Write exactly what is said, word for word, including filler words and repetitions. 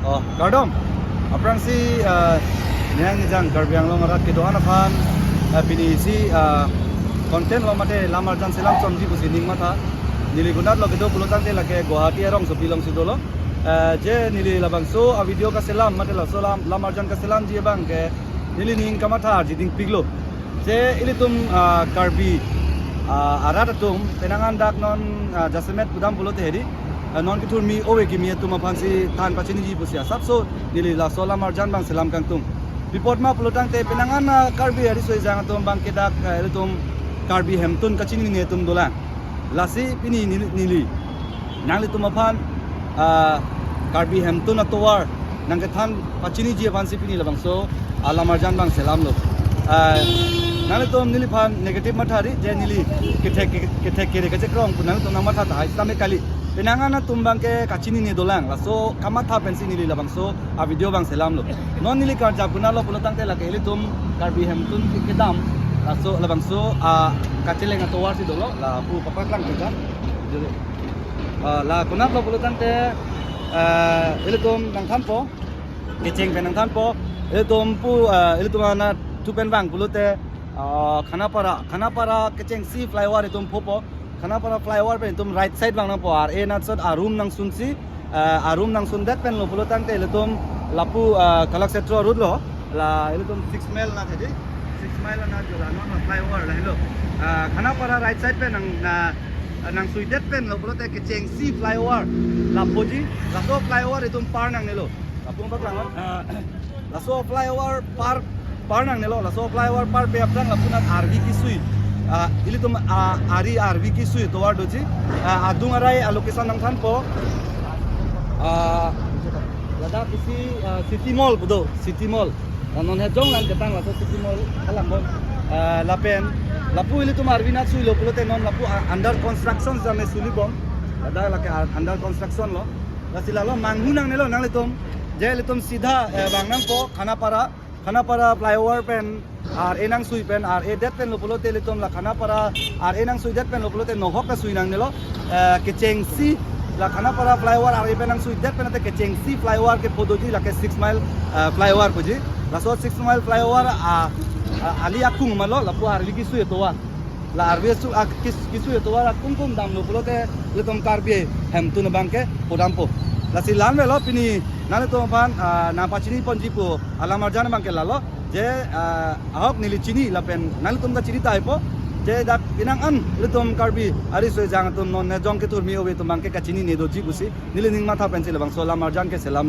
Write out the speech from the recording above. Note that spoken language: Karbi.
Oh, kardom. Aphrangsi, ah, nihang nijang Karbi Anglong arat kedo-an aphan, ah, pini isi, ah, content lo mate lam arjan selam chomji pusi ning matha. Neli konatlo kedo pulo tangte lake Guwahati arongsopi alongsi dolo. Ah, je neli labangso a-video kaselam mate laso lam, lam arjan kaselamji abang ke neli ning kamatha arjidingpiklo. Je ilitum, ah, Karbi, ah, arat atum penang an dak non, ah, jasemet pudam pulote hedi, ah, non kethurmi ove kimi atum aphansi than pachiniji pusi asapso neli laso lam arjan abang selam kangtung. Pi apot ma pulo tangte penang an, ah, Karbi ariso ejang atum abang ke dak, ah, ilitum Karbi hemtun kachinine atum dolang. Lasi pini neli, neli nanglitum aphan, ah, Karbi hemtun atovar nangkethan pachiniji aphansi pini labangso, ah, lam arjan abang selamlo. Ah, nanglitum neliphan negative matha ri, je neli kethek, kethek kere kachekrong pu nanglitum nangmatha tahai sitame kali. Penang an atum abang ke kachinine dolang, laso kamatha pensi neli labangso a-video abang selamlo. Non neli karjap konatlo pulo tangte lake ilitum Karbi hemtun ke-, kedam, laso labangso, ah, kacheleng atovarsi dolo, lapu papaklang kedam. Jadi, ah, la konatlo pulo tangte, ah, ilitum nangthanpo, kecheng pen nangthanpo, ilitum pu, ah, ilitum anat tu pen vang pulote, ah, Khanapara, Khanapara kechengsi flyover itum phopo, Khanapara flyover pen itum right side vang nangpo, ar-e natsot arum nangsunsi, ah, arum nangsundet penlo pulo tangte ilitum lapu, ah, Kalakshetra road lo, la ilitum Six Mile anat hedi, Six Mile anat jo la non la flyover lahelo. Ah, Khanapara right side pen nang, na, nangsuidet penlo pulote kechengsi flyover la phoji, laso flyover itum par nangnelo. Lapu paklang, ah, laso flyover par, par nangnelo, laso flyover parpe aphrang lapunat arvi kesui. Ah, ilitum, ah, ari arvi kesui atovar doji. Ah, adung arai a-location nangthanpo. Ah, ladak isi, ah, City Mall pu do, City Mall. Ah, non hejong lang ketang laso City Mall kalang bon. Ah, lapen, lapu ilitum arvi anat suilo pulote non lapu, ah, under construction same suli bon. Ladak lake, ah, under construction lo. Lasi lalo manghu nangnelo nanglitum. Je ilitum sidha, eh, vang nangpo Khanapara, Khanapara flyover pen ar-e nangsui pen, ar-e det penlo pulote ilitum la Khanapara ar-e nangsuidet penlo pulote nohok kasui nangnelo, eh, kechengsi la Khanapara flyover ar-e pen nangsuidet pen ate kechengsi flyover kepho doji lake Six Mile, eh, flyover puji. Laso Six Mile flyover, ah, ah, ali akung malo lapu arvi kesui atovar. La arvi asu, ah, kes-, kesui atovar akung kung damlo pulote ilitum Karbi hemtun abang ke phodampo. Lasi la-an avelo pini nanglitum aphan, ah, nangpachini ponji pu alam arjan abang ke lalo. Je, ah, ahok neli chini lapen nanglitum ta chini tahaipo. Je dak penang an ilitum Karbi ariso ejang atum non hejong kethurmi ove atum abang ke kachinine doji pusi neli ning matha pensi labangso alam arjan ke selam.